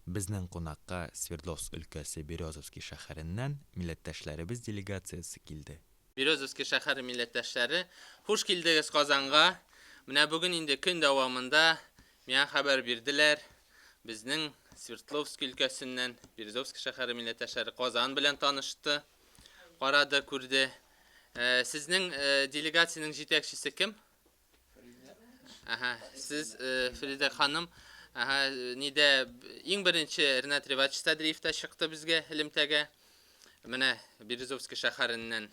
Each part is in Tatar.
Безнең кунакка Свердловск өлкәсе Березовский шәһәреннән милләттәшләребез делегациясе килде. Березовский шәһәре милләттәшләре, хуш килдегез Казанга! Менә бүген инде көн дәвамында миңа хәбәр бирделәр, безнең Свердловск өлкәсеннән Березовский шәһәре милләттәшләре Казан белән танышты, карады, күрде. Сезнең делегациянең җитәкчесе кем? Ага, сез Фәридә ханым, ага, нидә иң беренче Ренат Ревач Садриев та чыкты безгә элемтәгә. Менә Березовский шәһәреннән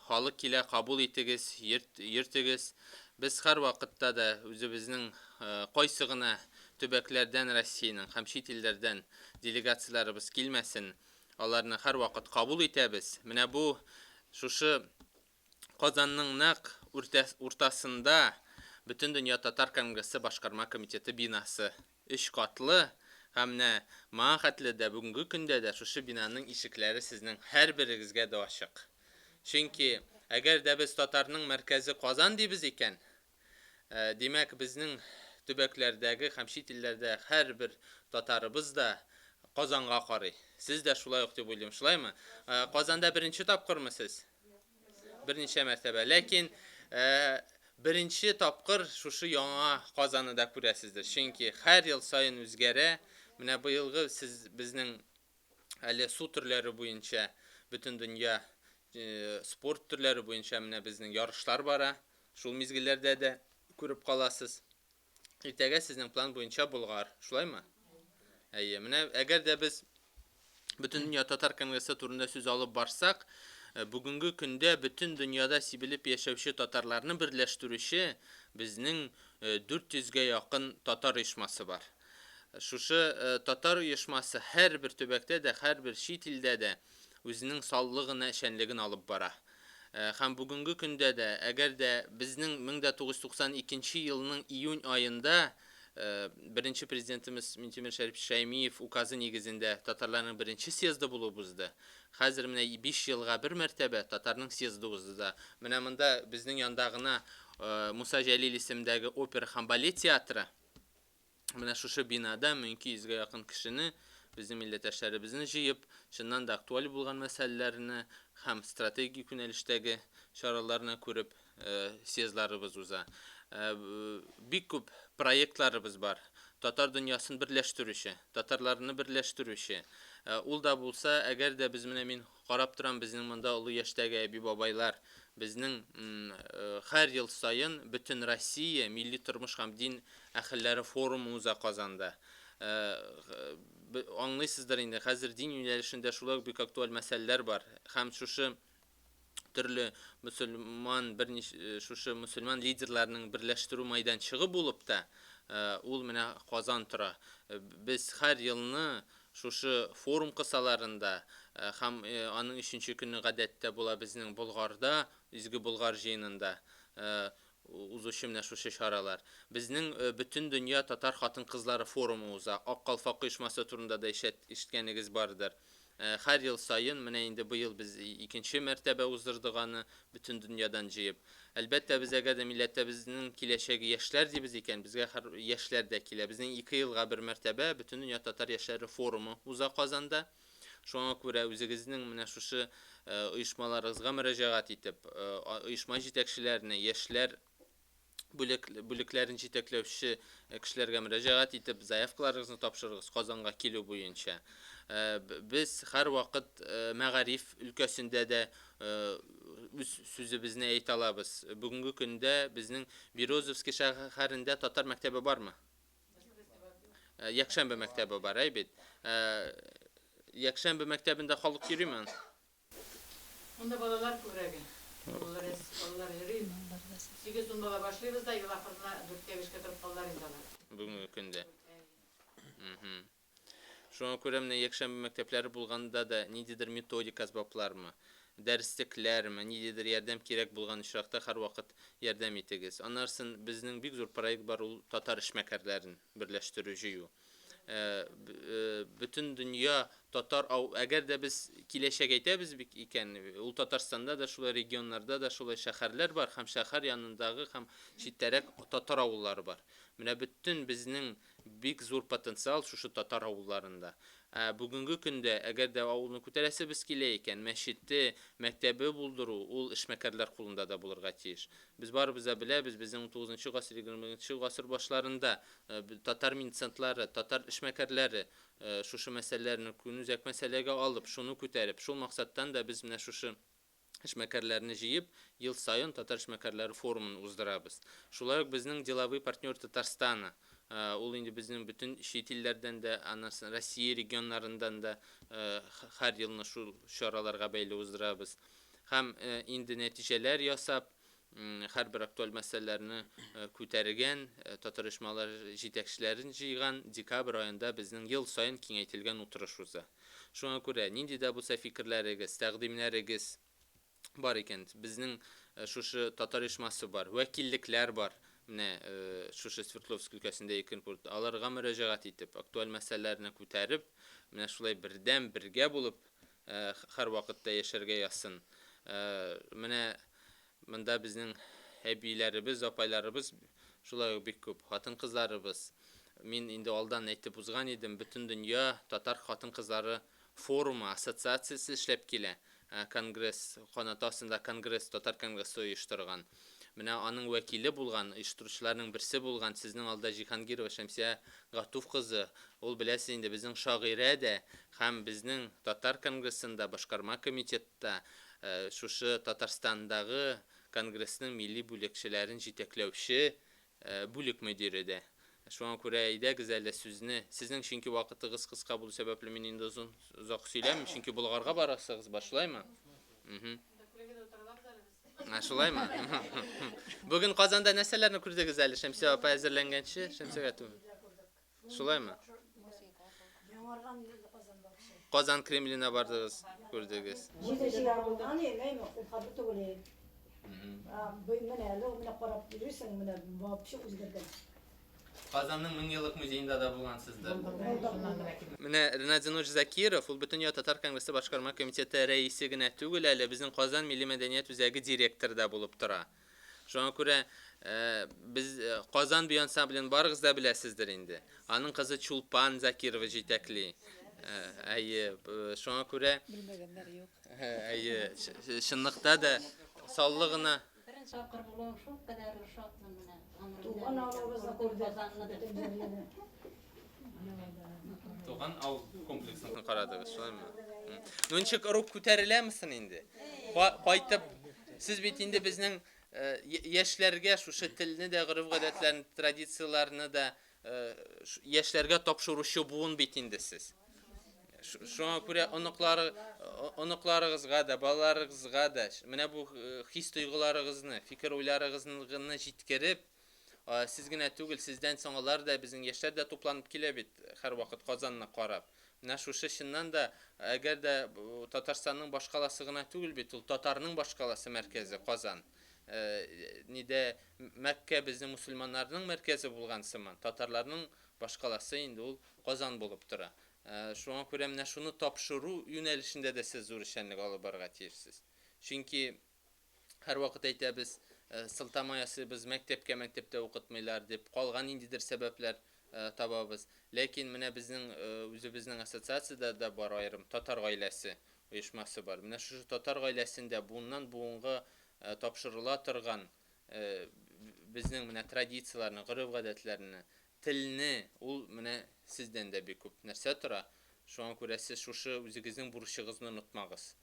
халык килә, кабул итегез, йөртегез. Без һәрвакытта да үзебезнең кайсы гына төбәкләрдән Россиянең һәм чит илләрдән делегацияләребез килмәсен, аларны һәрвакыт кабул итәбез. Менә бу шушы Казанның нәкъ уртасында Бөтендөнья татар конгрессы башкарма комитеты бинасы. Өч катлы һәм менә моңа хәтле дә, бүгенге көндә дә шушы бинаның ишекләре сезнең һәрберегезгә дә ачык. Чөнки әгәр дә без татарның мәркәзе Казан дибез икән, димәк, безнең төбәкләрдәге һәм чит илләрдә һәрбер татарыбыз да Казанга карый. Сез дә шулай ук дип уйлыйм, шулаймы? Казанда беренче тапкырмы сез? Берничә мәртәбә. Ләкин беренче тапкыр шушы яңа Казанны да күрәсездер. Чөнки һәр ел саен үзгәрә. Менә быелгы сез безнең әле су төрләре буенча бөтен дөнья спорт төрләре буенча менә безнең ярышлар бара. Шул мизгелләрдә дә күреп каласыз. Иртәгә сезнең план буенча Болгар, шулаймы? Әйе, менә әгәр дә без Бөтендөнья татар конгрессы турында сүз алып барсак, бүгенге көндә бөтен дөньяда сибелеп яшәүче татарларны берләштерүче безнең 400 гә якын татар оешмасы бар. Шушы татар оешмасы һәрбер төбәктә дә, һәрбер чит илдә дә үзенең саллы гына эшчәнлеген алып бара. Һәм бүгенге көндә дә, әгәр дә безнең 1992 елның июнь аенда беренче президентыбыз Минтимер Шәрипович Шәймиев указы нигезендә татарларның беренче съезды булып узды. Хәзер менә 5 елга бер мәртәбә татарның съезды узды да. Менә монда безнең янда гына Муса Җәлил исемендәге опера һәм балет театры. Менә шушы бинада 1200 гә якын кешене, безнең милләттәшләребезне җыеп, чыннан да актуаль булган мәсьәләләрне һәм стратегик юнәлештәге чараларны күреп, съездларыбыз уза. Бик күп проектларыбыз бар. Татар дөньясын берләштерүче, татарларны берләштерүче. Ул да булса, әгәр дә без менә мин карап торам, безнең монда олы яшьтәге әби-бабайлар, безнең һәр ел саен бөтен Россия милли тормыш һәм дин әһелләре форумы уза Казанда. Аңлыйсыздыр инде, хәзер дин юнәлешендә шулай ук бик актуаль мәсьәләләр бар. Һәм шушы төрле мөселман бернич шушы мөселман лидерларының берләштерү майданчыгы булып та ул менә Казан тора. Без һәр елны шушы форум кысаларында һәм аның өченче көне гадәттә була безнең Болгарда, Изге Болгар җыенында узучы менә шушы чаралар. Безнең Бөтендөнья татар хатын-кызлары форумы уза. Ак калфак оешмасы турында да ишеткәнегез бардыр. Һәр ел саен, менә инде быел без икенче мәртәбә уздырдык аны, бөтен дөньядан җыеп. Әлбәттә, без әгәр дә милләтебезнең киләчәге яшьләр дибез икән, безгә һәр яшьләр дә килә. Безнең ике елга бер мәртәбә Бөтендөнья татар яшьләре форумы уза Казанда. Шуңа күрә үзегезнең менә шушы оешмаларыгызга мөрәҗәгать итеп, оешма җитәкчеләренә, яшьләр бүлек, бүлекләрен җитәкләүче кешеләргә мөрәҗәгать итеп, заявкаларыгызны тапшырыгыз Казанга килү буенча. Без һәрвакыт мәгариф өлкәсендә дә үз сүзебезне әйтә алабыз. Бүгенге көндә безнең Березовский шәһәрендә татар мәктәбе бармы? Якшәмбе мәктәбе бар, әй бит. Якшәмбе мәктәбендә халык йөриме? Монда балалар күбрәге. Балалар әз, балалар йөри. Сигез-ун бала башлыйбыз да, ел ахырына дүрткә, бишкә торып калалар инде алар. Бүгенге көндә. Шуңа күрә менә якшәмбе мәктәпләре булганда да ниндидер методик әсбаплармы, дәреслекләрме, ниндидер ярдәм кирәк булган очракта һәрвакыт ярдәм итегез. Аннарысын безнең бик зур проект бар, ул татар эшмәкәрләрен берләштерү, җыю. Бөтен дөнья татар ау, әгәр дә без киләчәк әйтәбез бик икән, ул Татарстанда да шулай, регионнарда да шулай шәһәрләр бар һәм шәһәр янындагы һәм читтәрәк татар авыллары бар. Менә бөтен безнең бик зур потенциал шушы татар авылларында. Ә бүгенге көндә, әгәр дә авылны күтәрәсебез килә икән, мәчете, мәктәбе булдыру ул эшмәкәрләр кулында да булырга тиеш. Без барыбыз да беләбез, безнең унтугызынчы гасыр, егерменче гасыр башларында татар милиционтлары, татар эшмәкәрләре шушы мәсьәләләрне көнүзәк мәсьәләгә алып, шуны күтәреп, шул максаттан да без менә шушы эшмәкәрләрне җыеп, ел саен Татар эшмәкәрләре форумын уздырабыз. Шулай ук безнең Деловые партнеры Татарстана, ул инде безнең бөтен чит илләрдән дә, аннан соң Россия регионнарыннан да һәр елны шул чараларга бәйле уздырабыз. Һәм инде нәтиҗәләр ясап, һәрбер актуаль мәсьәләләрне күтәргән, татар оешмалары җитәкчеләрен җыйган декабрь аенда безнең ел саен киңәйтелгән утырыш уза. Шуңа күрә нинди дә булса фикерләрегез, тәкъдимнәрегез бар икән, безнең шушы татар оешмасы бар, вәкиллекләр бар, менә шушы Свердловск өлкәсендә Екатеринбургта, аларга мөрәҗәгать итеп, актуаль мәсьәләләрне күтәреп, менә шулай бердәм, бергә булып, һәрвакытта яшәргә язсын. Менә монда безнең әбиләребез, апайларыбыз шулай ук бик күп, хатын-кызларыбыз. Мин инде алдан әйтеп узган идем, Бөтендөнья татар хатын-кызлары форумы, ассоциациясе эшләп килә. Конгресс канаты астында конгресс, татар конгрессы оештырган. Менә аның вәкиле булган, оештыручыларның берсе булган сезнең алда Җиһангирова Шәмсия Гатуф кызы, ул беләсез инде, безнең шагыйрә дә һәм безнең татар конгрессында, башкарма комитетта шушы Татарстандагы конгрессның милли бүлекчәләрен җитәкләүче бүлек мөдире дә. Шуңа күрә әйдәгез әле сүзне, сезнең чөнки вакытыгыз кыска булу сәбәпле мин инде озын озак сөйләмим, чөнки Болгарга барасыгыз бар, шулаймы? Мхм. Ә, шулаймы? Бүген Казанда нәрсәләрне күрдегез әле, Шәмсия апа әзерләнгәнче, Шәмсия Гату? Шулаймы? Яңарган Казан вообще. Казан Кремленә бардыгыз, күрдегез. Җиде җыяр булган әйме, ул хәтле түгел. Менә әле менә карап йөрисең, менә вообще үзгәргән. Казанның меңьеллык музеенда да булгансыздыр. Менә Ренат Зинурович Закиров, ул Бөтендөнья татар конгрессы башкарма комитеты рәисе генә түгел әле, безнең Казан милли мәдәният үзәге директоры да булып тора. Шуңа күрә без Казан бию ансамблен барыгыз да беләсездер инде. Аның кызы Чулпан Закирова җитәкли. Әйе, шуңа күрә Белмәгәннәр юк. Әйе, чынлыкта да саллы гына. Беренче тапкыр булуым шулкадәр шатмын менә. Гомеремдә Туган авылыбызны күрдек. Казанны Бөтен җирләрне. Туган авыл комплексын карадыгыз, шулаймы? Ну ничек рух күтәреләме соң инде? Кайтып, сез бит инде безнең яшьләргә шушы телне дә, гореф-гадәтләрне, традицияләрне дә яшьләргә тапшыручы буын бит инде сез. Шуңа күрә оныклары, оныкларыгызга да, балаларыгызга да менә бу хис-тойгыларыгызны, фикер-уйларыгызны җиткереп, сез генә түгел, сездән соң алар да, безнең яшьләр дә тупланып килә бит һәрвакыт Казанны карап. Менә шушы чыннан да, әгәр дә Татарстанның башкаласы гына түгел бит, ул татарның башкаласы мәркәзе Казан. Нидә Мәккә безнең мусульманнарның мәркәзе булган сыман, татарларның башкаласы инде ул Казан булып тора. Шуңа күрә менә шуны тапшыру юнәлешендә дә сез зур эшчәнлек алып барырга тиешсез. Чөнки һәрвакыт әйтәбез, сылтама ясыйбыз, мәктәпкә мәктәптә укытмыйлар дип, калган ниндидер сәбәпләр табабыз. Ләкин менә безнең үзебезнең ассоциациядә дә бар аерым татар гаиләсе оешмасы бар. Менә шушы татар гаиләсендә буыннан буынга тапшырыла торган безнең менә традицияләрне, гореф-гадәтләрне, телне, ул менә сездән дә бик күп нәрсә тора. Шуңа күрә сез шушы үзегезнең бурычыгызны онытмагыз.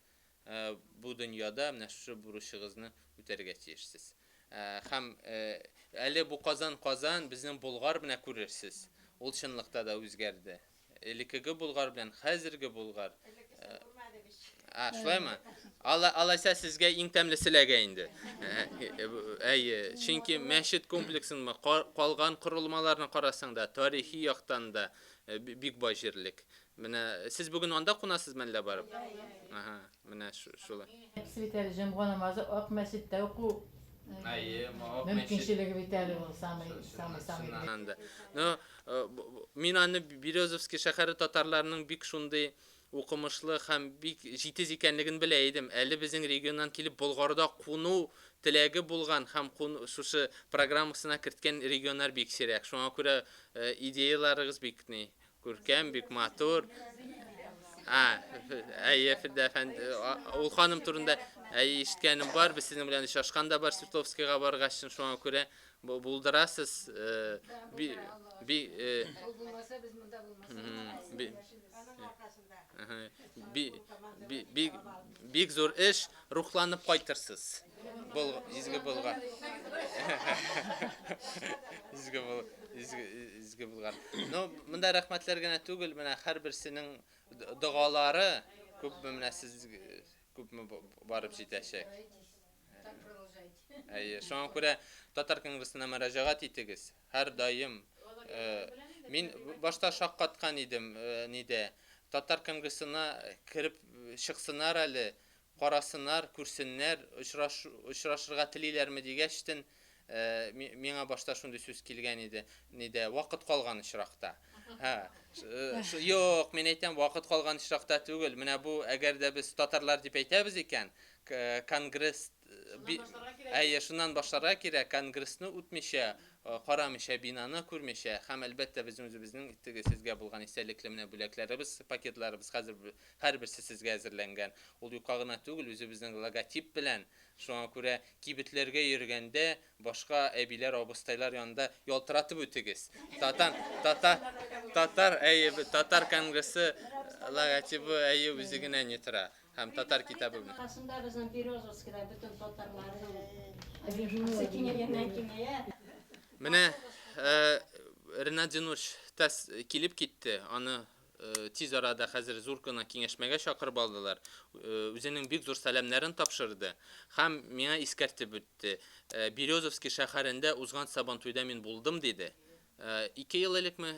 Бу дөньяда менә шушы бурычыгызны үтәргә тиешсез. Һәм әле бу Казан Казан, безнең Болгар менә күрерсез. Ул чынлыкта да үзгәрде. Элеккеге Болгар белән хәзерге Болгар. Элеккесен күрмәдек ич. А, шулаймы? Алла, алайса сезгә иң тәмлесе эләгә инде. Әйе, чөнки мәчет комплексын калган корылмаларны карасаң да, тарихи яктан да бик бай җирлек. Менә сез бүген анда кунасызмы әллә барып? Ага, менә шулай. Хәтта бит әле җомга намазы Ак мәчеттә уку Әйе, Ак мәчет. Мөмкинчелеге бит әле ул самый самый самый. Ну, мин аны Березовский шәһәре татарларының бик шундый укымышлы һәм бик җитез икәнлеген белә идем. Әле безнең регионнан килеп Болгарда куну теләге булган һәм кун шушы программасына керткән регионнар бик сирәк. Шуңа күрә идеяларыгыз бик ни күркәм, бик матур. А, әйе, Фирдә әфәнде, ул ханым турында әйе ишеткәнем бар, без сезнең белән очрашкан да бар Свердловскийга баргач, шуңа күрә булдырасыз. Би, би, Ул булмаса, без монда булмас. Би, би, би, бик, бик зур эш, рухланып кайтырсыз. Бол, изге Болгар. Изге бул, изге, изге Болгар. Ну, монда рәхмәтләр генә түгел, менә һәрберсенең догалары күпме менә сез күпме барып җитәчәк. Так продолжайте. Әйе, шуңа күрә Татар конгрессына мөрәҗәгать итегез. Һәр даим мин башта шаккаткан идем, нидә. Татар конгрессына кереп чыксыннар әле, карасыннар, күрсеннәр, очрашырга телиләрме дигәчтен, миңа башта шундый сүз килгән иде. Нидә, вакыт калган очракта. Һа, юк, мин әйтәм, вакыт калган очракта түгел. Менә бу, әгәр дә без татарлар дип әйтәбез икән, конгресс әйе, шуннан башларга кирәк, конгрессны үтмичә, карамыйча, бинаны күрмичә һәм әлбәттә безнең үзебезнең теге сезгә булган истәлекле менә бүләкләребез, пакетларыбыз хәзер һәрберсе сезгә әзерләнгән. Ул юкка гына түгел, үзебезнең логотип белән. Шуңа күрә кибетләргә йөргәндә башка әбиләр, абыстайлар янында ялтыратып үтегез. Татар, татар, татар, әйе, татар конгрессы логотибы әйе үзе генә ни тора. Һәм татар китабы белән. Арасында безнең Березовскийда бөтен татарларның киңәйгәннән киңәя. Менә Ренат Зинурович тәс килеп китте. Аны тиз арада хәзер зур гына киңәшмәгә чакырып алдылар. Үзенең бик зур сәламнәрен тапшырды һәм миңа искәртеп үтте. Березовский шәһәрендә узган Сабантуйда мин булдым диде. 2 ел элекме?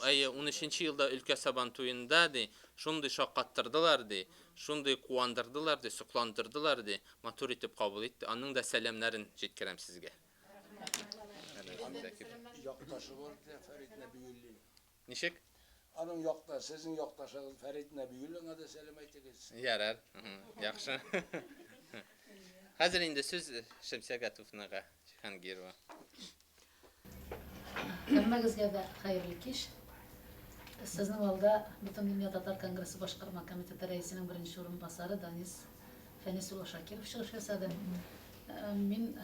Әйе, 13 елда өлкә Сабантуенда ди, шундый шаккаттырдылар ди, шундый куандырдылар ди, сокландырдылар ди, матур итеп кабул итте. Аның да сәламнәрен җиткерәм сезгә. Якташы бар иде Фәрит Нәбиуллин. Ничек? Аның якта, сезнең якташыгыз Фәрит Нәбиуллинга да сәлам әйтегез. Ярар, яхшы. Хәзер инде сүз Шәмсия Гатуфнага, Җиһангирова. Һәммәгезгә дә хәерле кич. Сезнең алда Бөтендөнья татар конгрессы башкарма комитеты рәисенең беренче урынбасары Данис Фәнис улы Шакиров чыгыш ясады. Мин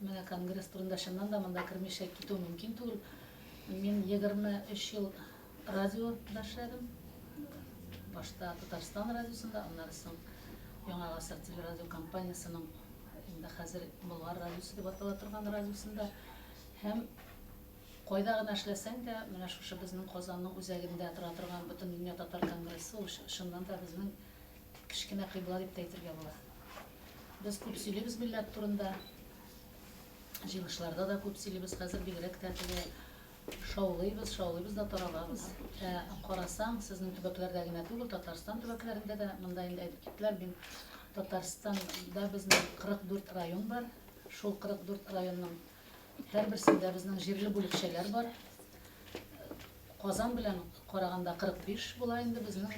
менә конгресс турында чыннан да монда кермичә китү мөмкин түгел. Мин 23 ел радиода эшләдем. Башта Татарстан радиосында, аннары соң Яңа гасыр телерадио компаниясенең инде хәзер Болгар радиосы дип атала торган радиосында. Һәм кайда гына эшләсәң дә, менә шушы безнең Казанның үзәгендә тора торган Бөтендөнья татар конгрессы ул чыннан да безнең кечкенә кыйбла дип тә әйтергә була. Без күп сөйлибез милләт турында, җыелышларда да күп сөйлибез, хәзер бигрәк тә теге шаулыйбыз, шаулыйбыз да таралабыз. Ә карасаң, сезнең төбәкләрдә генә түгел, Татарстан төбәкләрендә дә, монда инде әйтеп киттеләр, мин Татарстанда безнең 44 район бар. Шул 44 районның һәрберсендә безнең җирле бүлекчәләр бар. Казан белән караганда 45 була инде безнең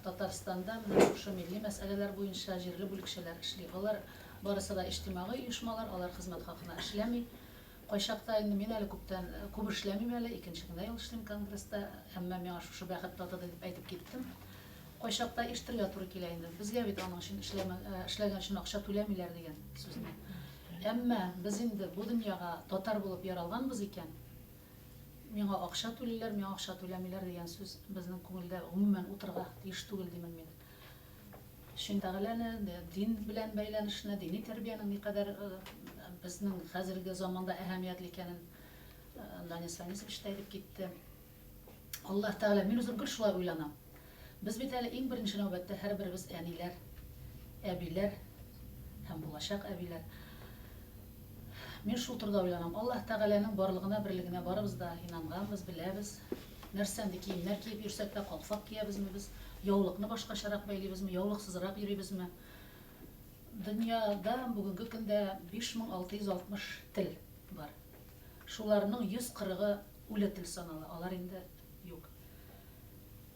Татарстанда менә шушы милли мәсьәләләр буенча җирле бүлекчәләр эшли. Алар барысы да иҗтимагый оешмалар, алар хезмәт хакына эшләми. Кайчакта инде мин әле күптән күп эшләмим әле, икенче генә ел эшлим конгресста, әмма миңа шушы бәхет татыды дип әйтеп киттем. Кайчакта ишетергә туры килә инде. Безгә бит аның өчен эшләгән өчен акча түләмиләр дигән сүзне. Әмма без инде бу дөньяга татар булып яралганбыз икән, миңа акча түлиләр, миңа акча түләмиләр дигән сүз безнең күңелдә гомумән утырырга тиеш түгел димен мин. Чөнки Тәгаләне, дин белән бәйләнешне, дини тәрбиянең никадәр безнең хәзерге заманда әһәмиятле икәнен Данис Фәнисович та әйтеп китте. Аллаһ Тәгалә, мин үзем гел шулай уйланам. Без бит әле иң беренче нәүбәттә һәрберебез әниләр, әбиләр һәм булачак әбиләр. Мин шул турыда уйланам. Аллаһ Тәгаләнең барлыгына, берлегенә барыбыз да инанганбыз, беләбез. Нәрсә инде киемнәр киеп йөрсәк тә, калфак киябезме без, яулыкны башкачарак бәйлибезме, яулыксызрак йөрибезме? Дөньяда бүгенге көндә 5660 тел бар. Шуларның 140-ы үле тел санала, алар инде юк.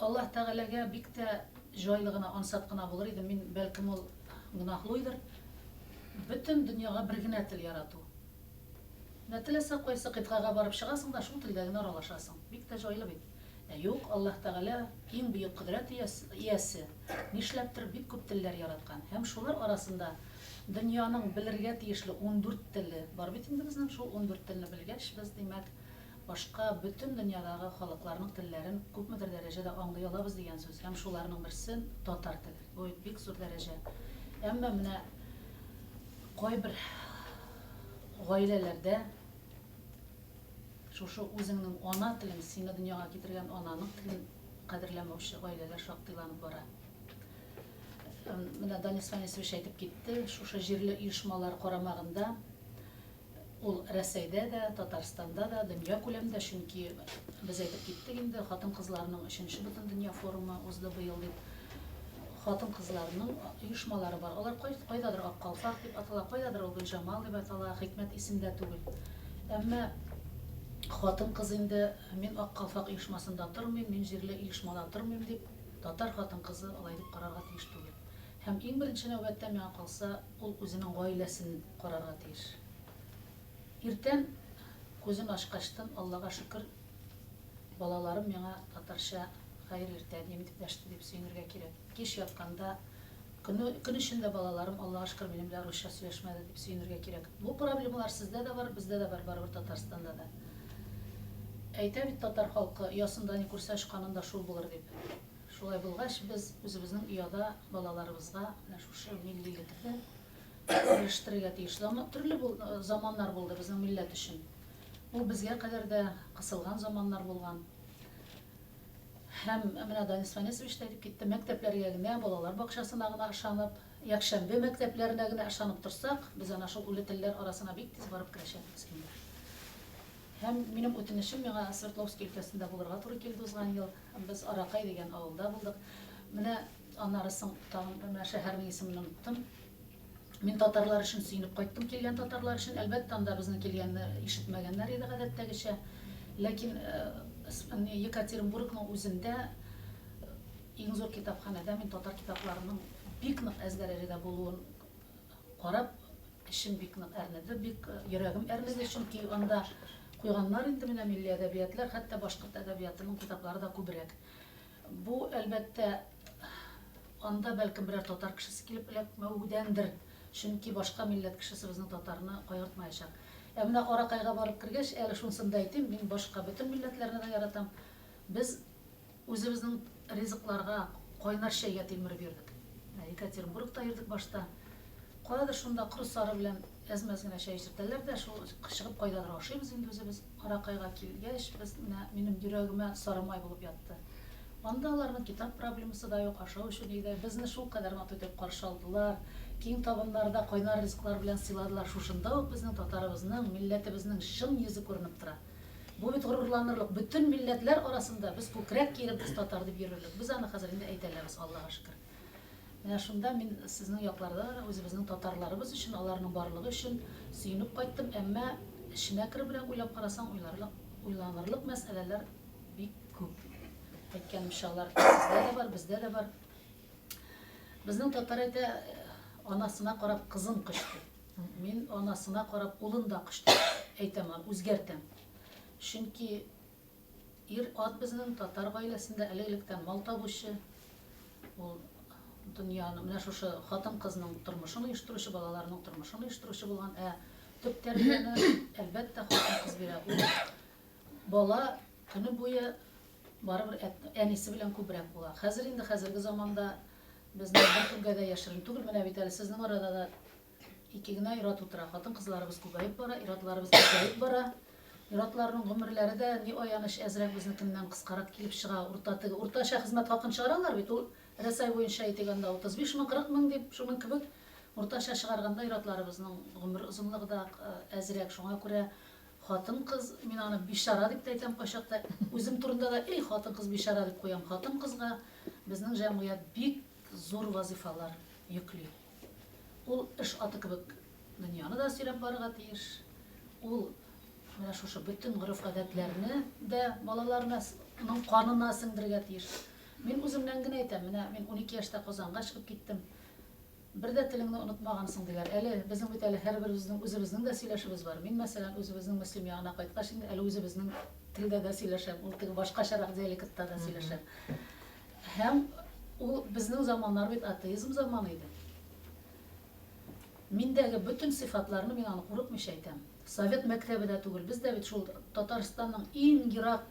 Аллаһ Тәгаләгә бик тә җайлы гына, ансат кына булыр иде, мин, бәлкем, ул гөнаһлыйдыр, бөтен дөньяга бер генә тел ярату. Менә теләсә кайсы кыйтгага барып чыгасың да, шул телдә генә аралашасың. Бик тә җайлы бит. Ә юк, Аллаһ Тәгалә, иң бөек кодрәт иясе, нишләптер бик күп телләр яраткан. Һәм шулар арасында дөньяның белергә тиешле 14 теле бар бит инде безнең. Шул 14 телне белгәч, без, димәк, башка бөтен дөньядагы халыкларның телләрен күпмедер дәрәҗәдә аңлый алабыз дигән сүз. Һәм шуларның берсе, татар теле. Бу бит бик зур дәрәҗә. Әмма менә кайбер гаиләләрдә шушы үзеңнең ана телең, сине дөньяга китергән ананың телен кадерләмәүче гаиләләр шактыйланып бара. Менә Данис Фанисович әйтеп китте, шушы җирле оешмалар карамагында ул Рәсәйдә дә, Татарстанда да, дөнья күләмендә, чөнки без әйтеп киттек инде, хатын-кызларның өченче бөтендөнья форумы узды быел дип. Хатын-кызларның оешмалары бар. Алар кайдадыр Ак калфак дип атала, кайдадыр ул Гөлҗамал дип атала, хикмәт исемдә түгел. Әмма хатын-кыз инде мин Ак калфак оешмасында тормыйм, мин җирле оешмада тормыйм дип, татар хатын-кызы алай дип карарга тиеш түгел. Һәм иң беренче нәүбәттә, миңа калса, ул үзенең гаиләсен карарга тиеш. Иртән күзен ачкачтын, Аллага шөкер, балаларым миңа татарча хәер иртә, әнием дип дәште дип сөенергә кирәк. Кич ятканда, көне, көн эчендә балаларым, Аллага шөкер, минем белән русча сөйләшмәде дип сөенергә кирәк. Бу проблемалар сездә дә бар, бездә дә бар, барыбер Татарстанда да. Әйтә бит татар халкы, оясында ни күрсә, очканында шул булыр дип. Шулай булгач, без үзебезнең ояда балаларыбызга менә шушы миллилекне ирештерергә тиеш. Төрле заманнар булды безнең милләт өчен. Ул безгә кадәр дә кысылган заманнар булган. Һәм менә Данис Фанисович та әйтеп китте, мәктәпләргә генә, балалар бакчасына гына ышанып, якшәмбе мәктәпләренә генә ышанып торсак, без әнә шул үле телләр арасына бик тиз барып керәчәкбез инде. Һәм минем үтенечем, миңа Свердловский өлкәсендә булырга туры килде узган ел. Без Аракай дигән авылда булдык. Менә аннары соң тагын менә шәһәрнең исемен оныттым. Мин татарлар өчен сөенеп кайттым, килгән татарлар өчен. Әлбәттә, анда безнең килгәнне ишетмәгәннәр иде гадәттәгечә. Ләкин Екатеринбургның үзендә иң зур китапханәдә мин татар китапларының бик нык әз дәрәҗәдә булуын карап, эчем бик нык әрнеде, бик йөрәгем әрнеде, чөнки анда куйганнар инде менә милли әдәбиятлар, хәтта башкорт әдәбиятының китаплары да күбрәк. Бу, әлбәттә, анда бәлкем берәр татар кешесе килеп эләкмәүдәндер, чөнки башка милләт кешесе безнең татарны кайгыртмаячак. Ә менә Аракайга барып кергәч, әле шунысын да әйтим, мин башка бөтен милләтләрне дә яратам. Без үзебезнең ризыкларга, кайнар чәйгә тилмереп йөрдек. Менә Екатеринбургта йөрдек башта. Каядыр шунда коры сары белән әз-мәз генә чәй эчертәләр дә, шул чыгып кайдадыр ашыйбыз инде үзебез. Аракайга килгәч, без менә минем йөрәгемә сары май булып ятты. Анда аларның китап проблемасы да юк, ашау-эчү ни дә. Безне шулкадәр матур итеп каршы алдылар, киң табыннарда кайнар ризыклар белән сыйладылар. Шушында ук безнең татарыбызның, милләтебезнең чын йөзе күренеп тора. Бу бит горурланырлык, бөтен милләтләр арасында без күкрәк киереп без татар дип йөрерлек. Без аны хәзер инде әйтә алабыз, Аллага шөкер. Менә шунда мин сезнең якларда да үзебезнең татарларыбыз өчен, аларның барлыгы өчен сөенеп кайттым. Әмма эченә керебрәк уйлап карасаң, уйларлык, уйланырлык мәсьәләләр бик күп. Әйткәнемчә, алар сездә дә бар, бездә дә бар. Безнең татар әйтә, анасына карап кызын коч ди. Мин анасына карап улын да коч дип әйтәм аны, үзгәртәм. Чөнки Ир-ат безнең татар гаиләсендә элек-электән мал табучы, ул дөньяны, менә шушы хатын-кызның тормышын оештыручы, балаларның тормышын оештыручы булган. Ә төп тәрбияне, әлбәттә, хатын-кыз бирә. Ул бала көне буе барыбер әнисе белән күбрәк була. Хәзер инде хәзерге заманда безнең беркемгә дә яшерен түгел, менә бит әле сезнең арада да Ике генә ир-ат утыра. Хатын-кызларыбыз күбәеп бара, ир-атларыбыз әзәеп бара. Ир-атларның гомерләре дә, ни аяныч, әзрәк безнекеннән кыскарак килеп чыга. Урта теге уртача хезмәт хакын чыгаралар бит, ул Рәсәй буенча әйтик анда 35 мең, 40 мең дип, шуның кебек. Уртача чыгарганда ир-атларыбызның гомер озынлыгы да әзрәк. Шуңа күрә хатын-кыз, мин аны бичара дип тә әйтәм кайчакта, үзем турында да, эй, хатын-кыз бичара дип куям. Хатын-кызга безнең җәмгыять бик зур вазыйфалар йөкли. Ул эш аты кебек дөньяны да сөйрәп барырга тиеш. Ул менә шушы бөтен гореф-гадәтләрне дә балаларына, канына сеңдерергә тиеш. Мин үземнән генә әйтәм, менә мин 12 яшьтә Казанга чыгып киттем. Бер дә телеңне онытмагансың, диләр. Әле безнең бит әле һәрберебезнең үзебезнең дә сөйләшебез бар. Мин, мәсәлән, үзебезнең Мөслим ягына кайткач инде әле үзебезнең телдә дә сөйләшәм, ул теге башкачарак диалектта да сөйләшәм. Һәм ул безнең заманнар бит атеизм заманы иде. Миндәге бөтен сыйфатларны мин аны курыкмыйча әйтәм. Совет мәктәбе дә түгел, без дә бит шул Татарстанның иң ерак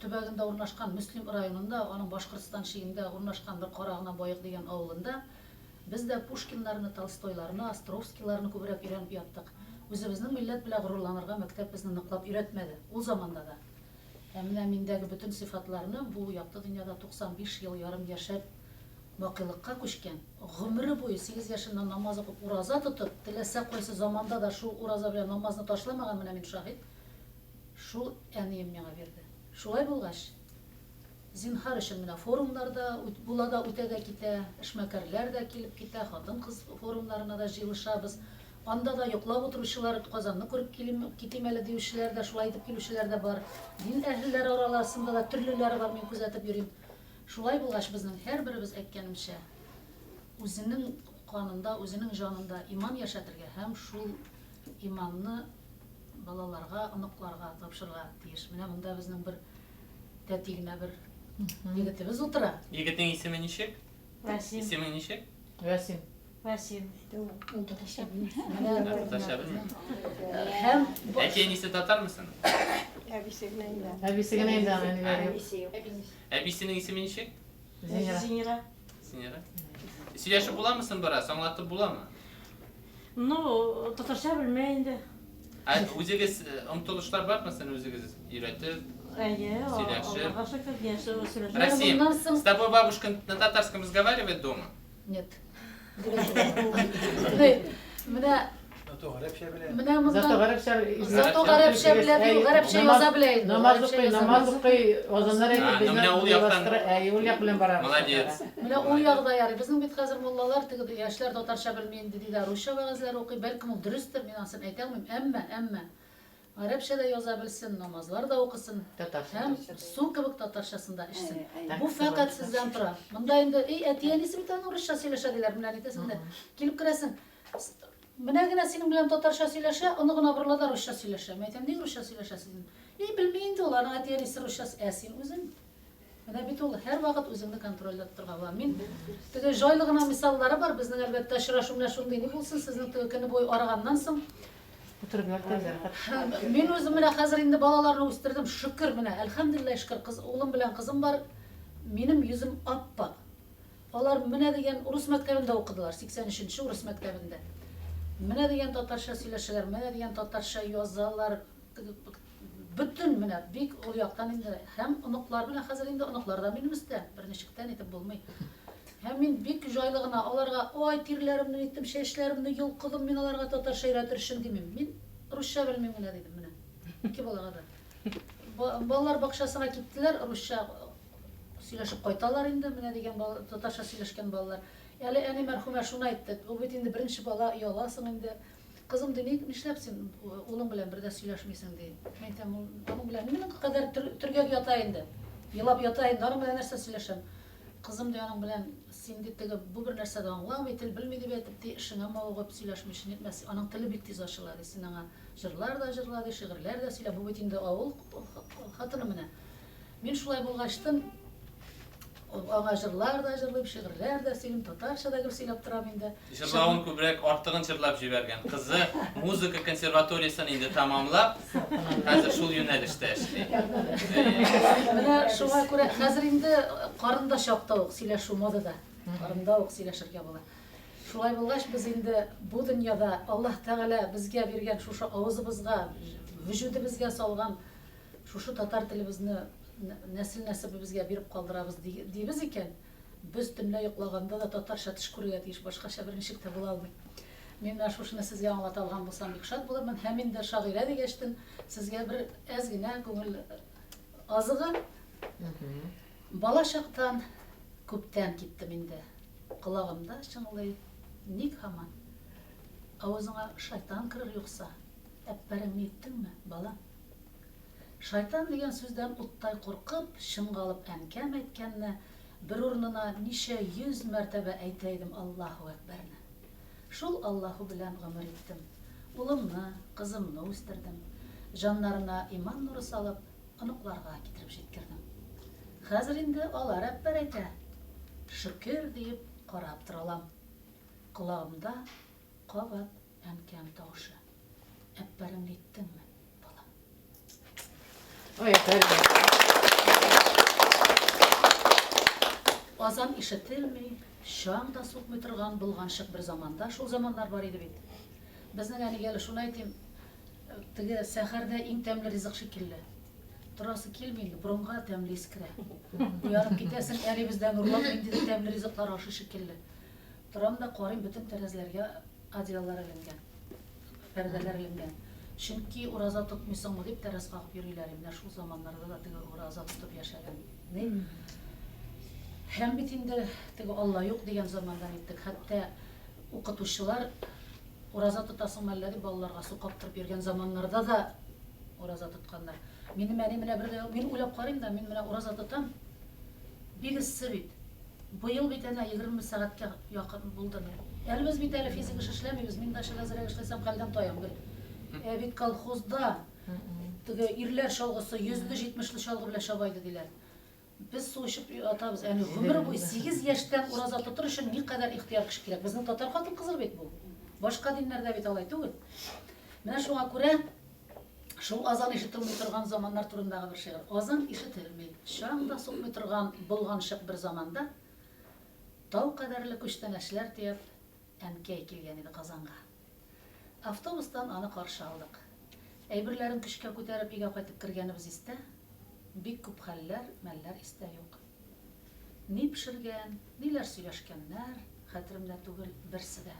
төбәгендә урнашкан Мөслим районында, аның Башкортстан чигендә урнашкан бер Кара гына Баек дигән авылында без дә Пушкиннарны, Толстойларны, Островскийларны күбрәк өйрәнеп яттык. Үзебезнең милләт белән горурланырга мәктәп безне ныклап өйрәтмәде, ул заманда да. Ә менә миндәге бөтен сыйфатларны бу якты дөньяда 95 ел ярым яшәп бакыйлыкка күчкән, гомере буе сигез яшеннән намаз укып, ураза тотып, теләсә кайсы заманда да шул ураза белән намазны ташламаган, менә мин шаһит, шул әнием миңа бирде. Шулай булгач, зинһар өчен менә форумнар да була да үтә дә китә, эшмәкәрләр дә килеп китә, хатын-кыз форумнарына да җыелышабыз. Анда да йоклап утыручылар, Казанны күреп килим, китим әле диючеләр дә, шулай итеп килүчеләр дә бар. Дин әһелләре араласында да төрлеләре бар, мин күзәтеп йөрим. Шулай булгач, безнең һәрберебез, әйткәнемчә, үзенең канында, үзенең җанында иман яшәтергә һәм шул иманны балаларга, оныкларга тапшырырга тиеш. Менә монда безнең бер тәти генә бер егетебез утыра. Егетнең исеме ничек? Вәсим. Исемең ничек? Вәсим. Вәсим. Ул татарча белми. Татарча белми. Һәм Әти-әнисе татармы соң? Әбисе генә инде. Әбисе генә инде аның әниләре юк. Әбисе юк. Әбисенең исеме ничек? Зинира. Зинира. Зинира. Сөйләшеп буламы соң бераз? Аңлатып буламы? Ну, татарча белми инде. Ә үзегез омтылышлар бармы соң үзегез өйрәтеп? Әйе, Сөйләшеп. Аллага шөкер, яшәү сөйләшеп. Расим, моннан соң- с тобой бабушка на татарском разговаривает дома? Нет. Менә Зато гарәпчә белә. менә монда Зато гарәпчә Зато гарәпчә белә, ди, гарәпчә яза белә инде. Намаз Гарәпчә укый, яза намаз белә. укый, азаннар А, әйтеп, ну менә ул яктан- Әйе, ул як белән барабыз. Молодец. Менә ул ягы да ярый. Безнең бит хәзер муллалар теге яшьләр татарча белми инде ди дә русча вәгазьләр укый. Бәлкем ул дөрестер, мин анысын әйтә алмыйм. Әмма, әмма гарәпчә дә яза белсен, намазлар да укысын. Татарча. Һәм су кебек татарчасын да эчсен. Әйе. Бу фәкать сездән тора. Монда инде, эй, әти-әнисе бит аның русча сөйләшә диләр, менә әйтәсең дә. Килеп керәсең. Менә генә синең белән татарча сөйләшә, оныгына борыла да русча сөйләшә. Мин әйтәм, ник русча сөйләшәсез? И, белми инде ул, аның әти-әнисе русча, ә син үзең. Менә бит ул һәрвакыт үзеңне контрольдә тотырга була. Мин теге җайлы гына мисаллары бар, безнең әлбәттә очрашу менә шундый ни булсын, сезнең теге көне буе арыганнан соң. Утырып ятып рәхәт. Мин үзем менә хәзер инде балаларны үстердем, шөкер менә, әлхәмдүлилләһ шөкер, кыз, улым белән кызым бар. Минем йөзем ап-ак. Алар менә дигән урыс мәктәбендә укыдылар, 83-нче урыс мәктәбендә. Менә дигән татарча сөйләшәләр, менә дигән татарча язалар. Бөтен менә бик ул яктан инде һәм оныклар менә хәзер инде оныклар да минем өстә, берничектән итеп булмый. Һәм мин бик җайлы гына аларга, ой, тирләремне иттем, чәчләремне йолкыдым, мин аларга татарча өйрәтер өчен димим. Мин русча белмим генә дидем менә. Ике балага да. Балалар бакчасына киттеләр, русча сөйләшеп кайталар инде, менә дигән бала, татарча сөйләшкән балалар. Әле әни мәрхүмә шуны әйтте, ул бит инде беренче бала, ояласың инде. Кызым ди, нишләп син улың белән бер дә сөйләшмисең ди. Мин әйтәм, ул аның белән минем кадәр төргәк ята инде. Елап ята инде, аның белән нәрсә сөйләшәм? Кызым ди, аның белән син ди теге бу бер нәрсә дә аңламый, тел белми дип әйтеп ди, эшеңә мавыгып сөйләшмичә нитмәс. Аның теле бик тиз ачыла ди. Син аңа җырлар да җырла ди, шигырьләр дә сөйлә. Бу бит инде авыл хатыны менә. Мин шулай булгачтын аңа җырлар да җырлыйм, шигырьләр дә сөйлим, татарча да гел сөйләп торам инде. Җырлавын күбрәк артыгын җырлап җибәргән. Кызы музыка консерваториясен инде тамамлап, хәзер шул юнәлештә эшли. Менә шуңа күрә хәзер инде карында чакта ук сөйләшү модада. Карында ук сөйләшергә була. Шулай булгач, без инде бу дөньяда Аллаһ Тәгалә безгә биргән шушы авызыбызга, вөҗүдебезгә салган шушы татар телебезне нәсел нәсебебезгә биреп калдырабыз дибез икән, без төнлә йоклаганда да татарча төш күрергә тиеш, башкача берничек тә була алмый. Мин менә шушыны сезгә аңлата алган булсам, бик шат булырмын. Һәм инде шагыйрә дигәчтен сезгә бер әз генә күңел азыгы. Бала чактан күптән киттем инде. Колагымда чыңлый, ник һаман? Авызыңа шайтан керер юкса, әппәреңне иттеңме, балам? Шайтан дигән сүздән уттай куркып, чынга алып әнкәм әйткәнне, бер урынына ничә йөз мәртәбә әйтә идем Аллаһу әкбәрне. Шул Аллаһу белән гомер иттем. Улымны, кызымны үстердем. Җаннарына иман нуры салып, оныкларга китереп җиткердем. Хәзер инде алар әппәр әйтә. Шөкер диеп карап торалам. Колагымда кабат әнкәм тавышы. Әппәреңне иттеңме, балам? Ой, афәрин. Азан ишетелми, чаң да сукмый торган болганчык бер заманда, шул заманнар бар иде бит. Безнең әнигә әле шуны әйтим, теге сәхәрдә иң тәмле ризык шикелле. Торасы килми инде, борынга тәмле ис керә. Уянып китәсең, әни бездән урлап ниндидер тәмле ризыклар ашый шикелле. Торам да карыйм, бөтен тәрәзләргә одеяллар эленгән, пәрдәләр эленгән. Чөнки ураза тотмыйсыңмы дип тәрәз кагып йөриләр. Менә шул заманнарда да теге ураза тотып яшәгән. Ни? Һәм бит инде теге Алла юк дигән замандан иттек. Хәтта укытучылар ураза тотасыңмы әллә дип балаларга су каптырып йөргән заманнарда да ураза тотканнар. Минем әни менә бер дә, мин уйлап карыйм да, мин менә ураза тотам. Бик эссе бит. Быел бит әнә 20 сәгатькә якын булды. Әле без бит әле физик эш эшләмибез. Мин дачада әзрәк эшләсәм, хәлдән таям гел. Ә бит колхозда теге ирләр чалгысы йөзле, җитмешле чалгы белән чаба иде диләр. Без су эчеп ятабыз. Әни гомер буе 8 яшьтән ураза тотыр өчен никадәр ихтыяр көч кирәк. Безнең татар хатын-кызы бит бу. Башка диннәрдә бит алай түгел. Менә шуңа күрә шул азан ишетелми торган заманнар турындагы бер шигырь. Азан ишетелми, чаң да сукмый торган болганчык бер заманда тау кадәрле күчтәнәчләр төяп әнкәй килгән иде Казанга. Автобустан аны каршы алдык. Әйберләрен көчкә күтәреп өйгә кайтып кергәнебез истә, бик күп хәлләр, мәлләр истә юк. Ни пешергән, ниләр сөйләшкәннәр, хәтеремдә түгел берсе дә.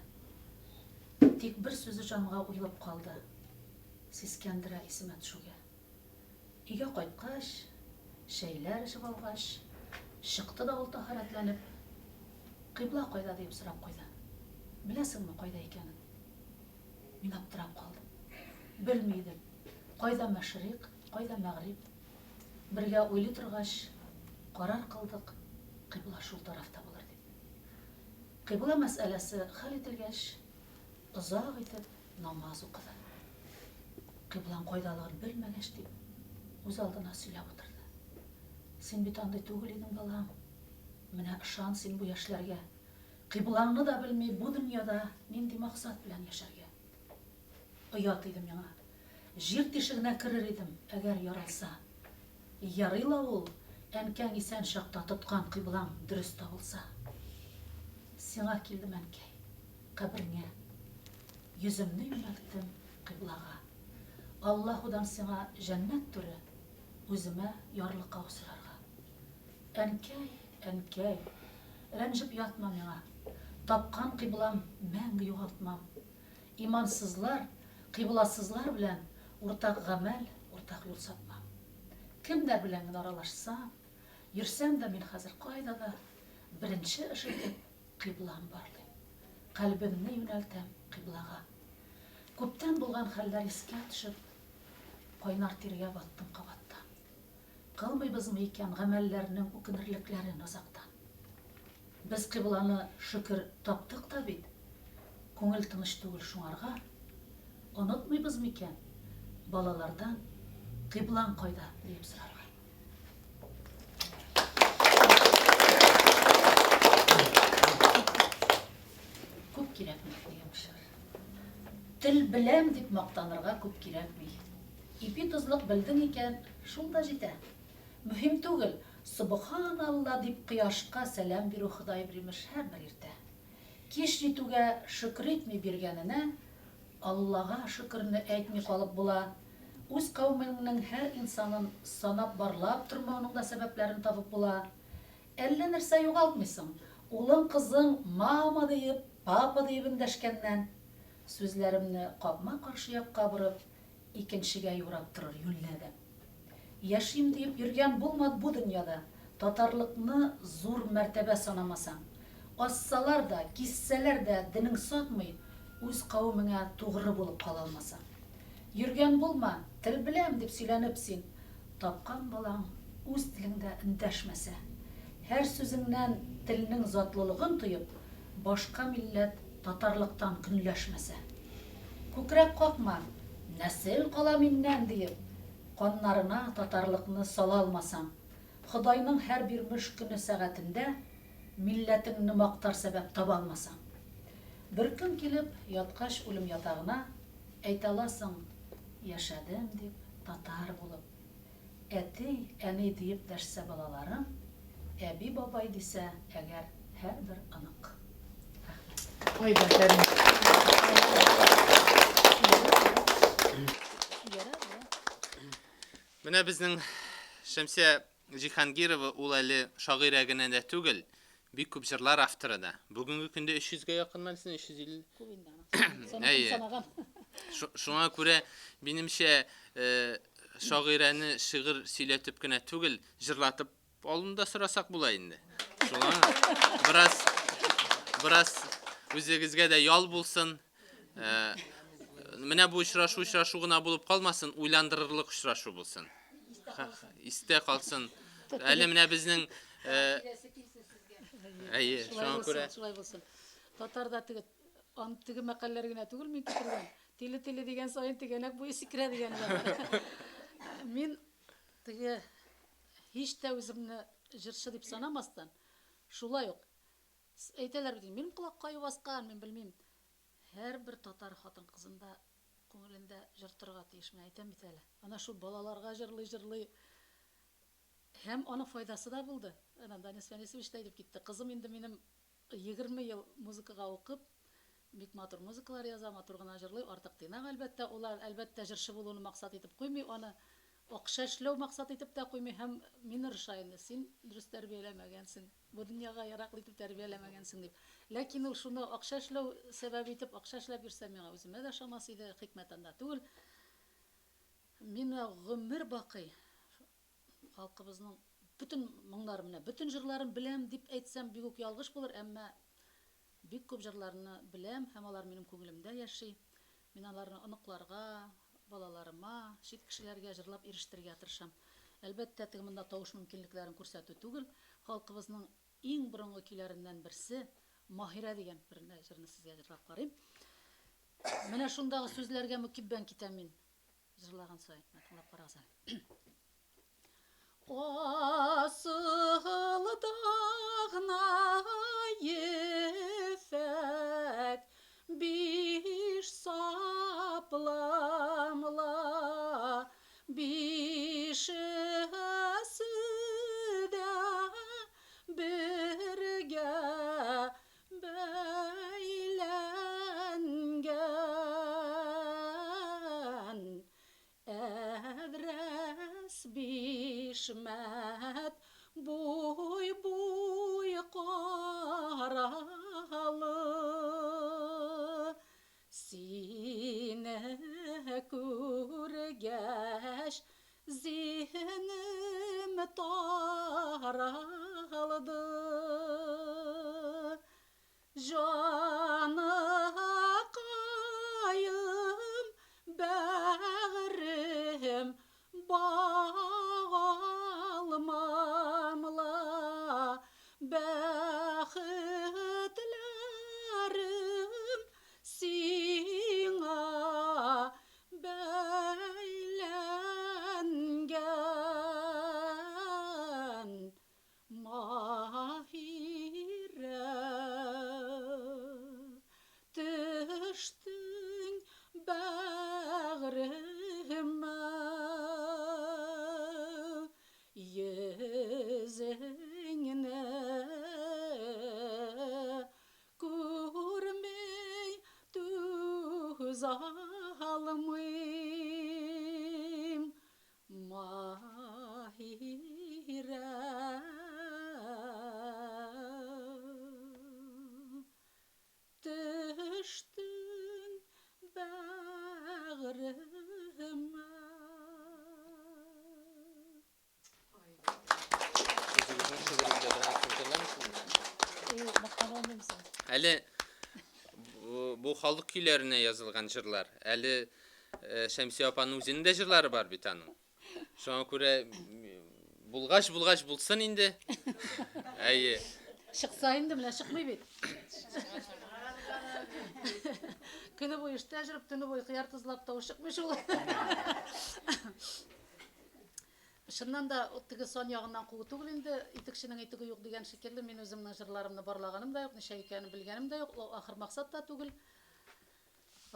Тик бер сүзе җанга уелып калды. Сискәндерә исемә төшүгә. Өйгә кайткач, чәйләр эчеп алгач, чыкты да ул тәһарәтләнеп, Кыйбла кайда диеп сорап куйды. Беләсеңме кайда икәнен? Мин аптырап калдым. Белми идем. Кайда мәшрикъ, кайда мәгъриб. Бергә уйлый торгач, карар кылдык, кыйбла шул тарафта булыр дип. Кыйбла мәсьәләсе хәл ителгәч, озак итеп намаз укыды. Кыйблаң кайдалыгын белмәгәч дип, үз алдына сөйләп утырды. Син бит андый түгел идең, балам. Менә ышан син бу яшьләргә. Кыйблаңны да белми бу дөньяда нинди максат белән яшәргә? Оят иде миңа. Җир тишегенә керер идем, әгәр яралса. Ярый ла ул, әнкәң исән чакта тоткан кыйблаң дөрес табылса. Сиңа килдем, әнкәй, кабереңә. Йөземне юнәлттем кыйблага. Аллаһудан сиңа җәннәт түре, үземә ярлыкау сорарга. Әнкәй, әнкәй, рәнҗеп ятма миңа. Тапкан кыйблам мәңге югалтмам. Имансызлар, кыйбласызлар белән уртак гамәл, уртак юл сатмам. Кемнәр белән генә аралашсам, йөрсәм дә мин хәзер кайда да, беренче эш итеп кыйблам барлыйм. Кальбемне юнәлтәм кыйблага. Күптән булган хәлләр искә төшеп, кайнар тиргә баттым кабаттан. Кылмыйбызмы икән гамәлләрнең үкенерлекләрен азактан? Без кыйбланы, шөкер, таптык та бит. Күңел тыныч түгел шуңарга. Онытмыйбыз микән балалардан кыйблаң кайда диеп сорарга? Күп кирәкми дигән шигырь. Тел беләм дип мактанырга күп кирәкми. Ипи тозлык белдең икән, шул да җитә. Мөһим түгел, Собханалла дип кояшка сәлам бирү Ходай бримеш һәрбер иртә. Кич җитүгә шөкер итми биргәненә, Аллага шөкерне әйтми калып була. Үз кавемеңнең һәр инсанын санап барлап тормауның да сәбәпләрен табып була. Әллә нәрсә югалтмыйсың, улың кызың мама диеп, папа диеп эндәшкәннән. Сүзләремне капма-каршы якка борып, икенчегә юрап торыр юньле адәм. Яшим диеп йөргән булмад бу дөньяда, татарлыкны зур мәртәбә санамасаң. Ассалар да, киссәләр дә денең сатмый, үз кавемеңә тугры булып кала алмасаң. Йөргән булма, тел беләм дип сөйләнеп син. Тапкан балаң үз телеңдә эндәшмәсә. Һәр сүзеңнән телнең затлылыгын тоеп, башка милләт татарлыктан көнләшмәсә. Күкрәк какма, нәсел кала миннән, диеп, каннарына татарлыкны сала алмасаң. Ходайның һәр бирмеш көне-сәгатендә милләтеңне мактар сәбәп таба алмасаң. Беркөн килеп, яткач үлем ятагына, әйтә аласың, яшәдем дип, татар булып. Әти, әни диеп дәшсә балаларың, әби, бабай дисә әгәр һәрбер онык. Рәхмәт. Ай, бәхәр. Ярар, ярар. Менә безнең Шәмсия Җиһангирова ул әле шагыйрә генә дә түгел, бик күп җырлар авторы да. Бүгенге көндә 300 гә якын мәлсен, 350. Күп инде аның. Әйе. Санаган. Шуңа күрә, минемчә, шагыйрәне шигырь сөйләтеп кенә түгел, җырлатып алуны да сорасак була инде. Шуңа бераз бераз үзегезгә дә ял булсын. Менә бу очрашу очрашу гына булып калмасын, уйландырырлык очрашу булсын. Истә калсын. Әле менә безнең әйе, шуңа күрә шулай булсын. Татарда теге ан теге мәкальләр генә түгел мин китергән. Тиле-тиле дигән саен тигәнәк буе сикерә дигән бар. Мин теге һич тә үземне җырчы дип санамастан, шулай ук әйтәләр бит, минем колакка аю баскан, мин белмим. Һәрбер татар хатын-кызында күңелендә җыр торырга тиеш, мин әйтәм бит әле. Ана шул балаларга җырлый-җырлый һәм аның файдасы да булды. Әнә Данис Фәнисович та әйтеп китте. Кызым инде минем 20 ел музыкага укып, бик матур музыкалар яза, матур гына җырлый, артык тыйнак әлбәттә. Улар әлбәттә җырчы булуны максат итеп куймый, аны акча эшләү максат итеп тә куймый һәм мин ырыша инде, син дөрес тәрбияләмәгәнсең, бу дөньяга яраклы итеп тәрбияләмәгәнсең дип. Ләкин ул шуны акча эшләү сәбәбе итеп, акча эшләп йөрсә, миңа үземә дә ошамас иде, хикмәт анда түгел. Мин гомер бакый халкыбызның бөтен моңнарын, менә бөтен җырларын беләм дип әйтсәм, бик үк ялгыш булыр, әмма бик күп җырларны беләм һәм алар минем күңелемдә яши. Мин аларны оныкларга, балаларыма, чит кешеләргә җырлап ирештерергә тырышам. Әлбәттә, теге монда тавыш мөмкинлекләрен күрсәтү түгел, халкыбызның иң борынгы көйләреннән берсе Маһирә дигән бер җырны сезгә җырлап карыйм. Менә шундагы сүзләргә мөкиббән китәм мин җырлаган саен. Менә тыңлап карагыз әле. Асылда гына ефәк биш сапламла, бишесе дә бергә бәйләнгән. Әдрәс бишмәт буй-буй каралы, Сине күргәч, зиһенем таралды. Җаныкаем, бәгърем, багалмам ла, бәхетләрем сиңа бәйләнгән. Маһирә, төштең бәгъремә, йөзеңне күрми түзә алмыйм. Маһирә, төштең бәгъремә. Үзегезнең шигырегездә берәрсен җырламыйсызмы? Юк, мактана алмыйм соң. Әле бу халык көйләренә язылган җырлар. Әле Шәмсия апаның үзенең дә җырлары бар бит аның. Шуңа күрә булгач, булгач булсын инде. Әйе. Чыкса инде, менә чыкмый бит. Көне буе эштә җөреп, төне буе кыяр тозлап тавыш чыкмый шул. Чыннан да, теге сан ягыннан куу түгел инде, итекченең итеге юк дигән шикелле, мин үземнең җырларымны барлаганым да юк, ничә икәнен белгәнем дә юк, ул ахыр максат та түгел.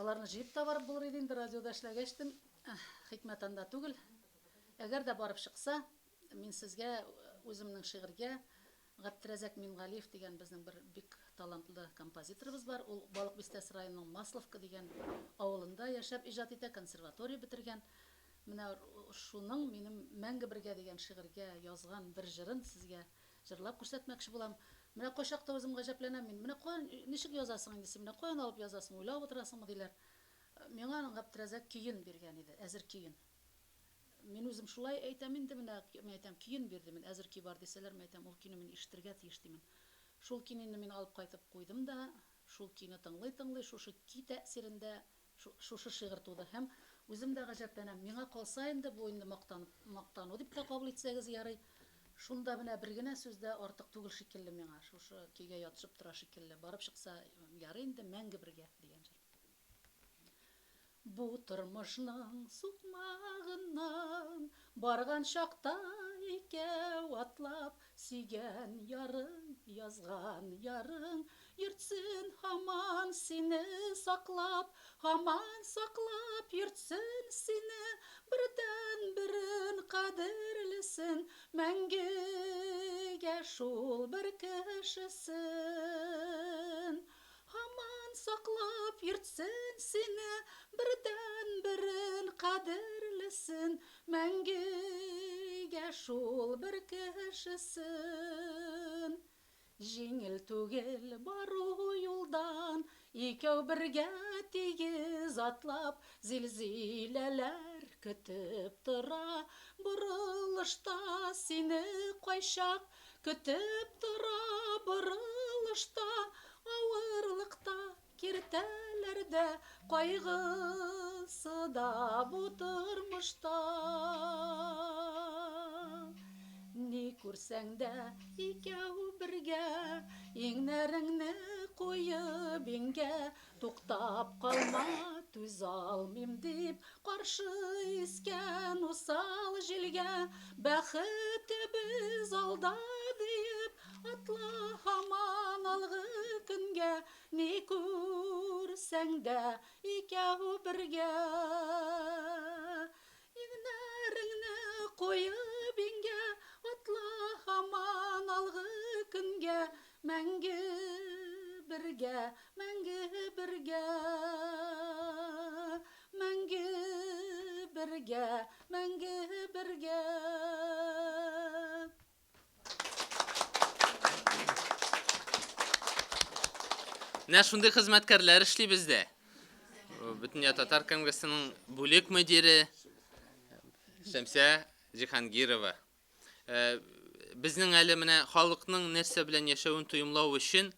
Аларны җыеп та барып булыр иде инде радиода эшләгәчтен, хикмәт анда түгел. Әгәр дә барып чыкса, мин сезгә үземнең шигырьгә Гаптерәзәк Мингалиев дигән безнең бер бик талантлы композиторыбыз бар. Ул Балык Бистәсе районының Масловка дигән авылында яшәп иҗат итә, консерватория бетергән. Менә шуның минем Мәңге бергә дигән шигырьгә язган бер җырын сезгә җырлап күрсәтмәкче булам. Менә кайчакта үзем гаҗәпләнәм мин. Менә каян, ничек язасың инде син, менә каян алып язасың, уйлап утырасыңмы, диләр. Миңа аның Гаптерәзәк көен биргән иде, әзер көен. Мин үзем шулай әйтәм инде, менә, мин әйтәм, көен бир димен, әзер көй бар дисәләр, мин әйтәм, ул көйне мин ишетергә тиеш димен. Шул көйне инде мин алып кайтып куйдым да, шул көйне тыңлый-тыңлый, шушы көй тәэсирендә шушы шигырь туды. Һәм үзем дә гаҗәпләнәм, миңа калса инде, бу инде мактанып, мактану дип тә кабул итсәгез ярый, шунда менә бер генә сүз дә артык түгел шикелле миңа, шушы көйгә ятышып тора шикелле. Барып чыкса, ярый инде, мәңге бергә дигән җыр. Бу тормышның сукмагыннан барган чакта икәү атлап, сөйгән ярың, язган ярың йөртсен һаман сине саклап, һаман саклап йөртсен сине, бердәнберен кадерлесен, мәңгегә шул бер кешесен. Һаман саклап йөртсен сине, бердәнберен кадерлесен, мәңгегә шул бер кешесен. Җиңел түгел бару юлдан, икәү бергә тигез атлап, зилзиләләр көтеп тора, борылышта сине кайчак Көтеп тора борылышта, авырлыкта, киртәләрдә, кайгысы да бу тормышта. Ни күрсәң дә икәү бергә, иңнәреңне куеп иңгә, Туктап калма, түзалмыйм дип, каршы искән усал җилгә, бәхетебез алда диеп, атла һаман алгы көнгә, ни күрсәң дә икәү бергә. Иңнәреңне куеп иңгә, атла һаман алгы көнгә, мәңге бергә, мәңге бергә. Мәңге бергә, мәңге бергә. Менә шундый хезмәткәрләр эшли бездә. Бөтендөнья татар конгрессының бүлек мөдире Шәмсә Җиһангирова. Э, безнең әле менә халыкның нәрсә белән яшәвен тоемлау өчен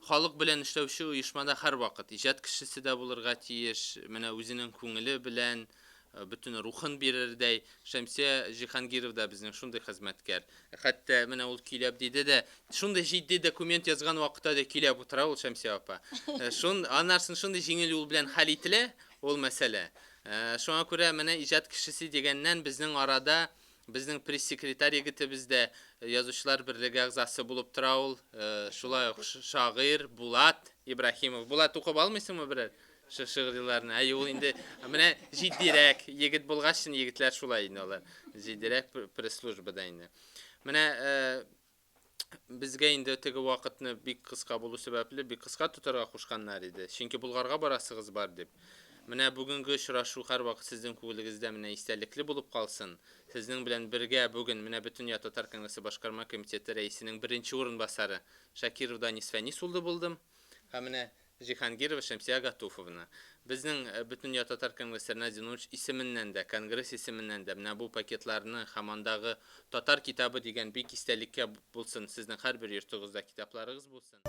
халык белән эшләүче оешмада һәрвакыт иҗат кешесе дә булырга тиеш, менә үзенең күңеле белән, э, бөтен рухын бирердәй. Шәмсия Җиһангирова да безнең шундый хезмәткәр. Хәтта менә ул көйләп диде дә, шундый җитди документ язган вакытта да көйләп утыра ул Шәмсия апа. Э, шун, аннарсын шундый җиңел юл белән хәл ителә ул мәсьәлә. Э, шуңа күрә менә иҗат кешесе дигәннән безнең арада Безнең пресс-секретарь егетебез дә Язучылар берлеге әгъзасы булып тора ул. Шулай ук шагыйрь Булат Ибраһимов. Булат, укып алмыйсыңмы берәр шигырьләрне? Әйе, ул инде менә җитдирәк егет булгач, егетләр шулай инде алар. Җитдирәк пресс-службада инде. Менә безгә инде теге вакытны бик кыска булу сәбәпле бик кыска тотарга кушканнар иде. Чөнки Болгарга барасыгыз бар дип. Менә бүгенге очрашу һәрвакыт сезнең күңелегездә менә истәлекле булып калсын. Сезнең белән бергә бүген менә Бөтендөнья татар конгрессы башкарма комитеты рәисенең беренче урынбасары Шакиров Данис Фәнис улы булдым. Һәм менә Җиһангирова Шәмсия Гатуфовна. Безнең Бөтендөнья татар конгрессы Ренат Зиннурович исеменнән дә, конгресс исеменнән дә менә бу пакетларны һәм андагы Татар китабы дигән бик истәлеккә булсын, сезнең һәрбер йортыгызда китапларыгыз булсын.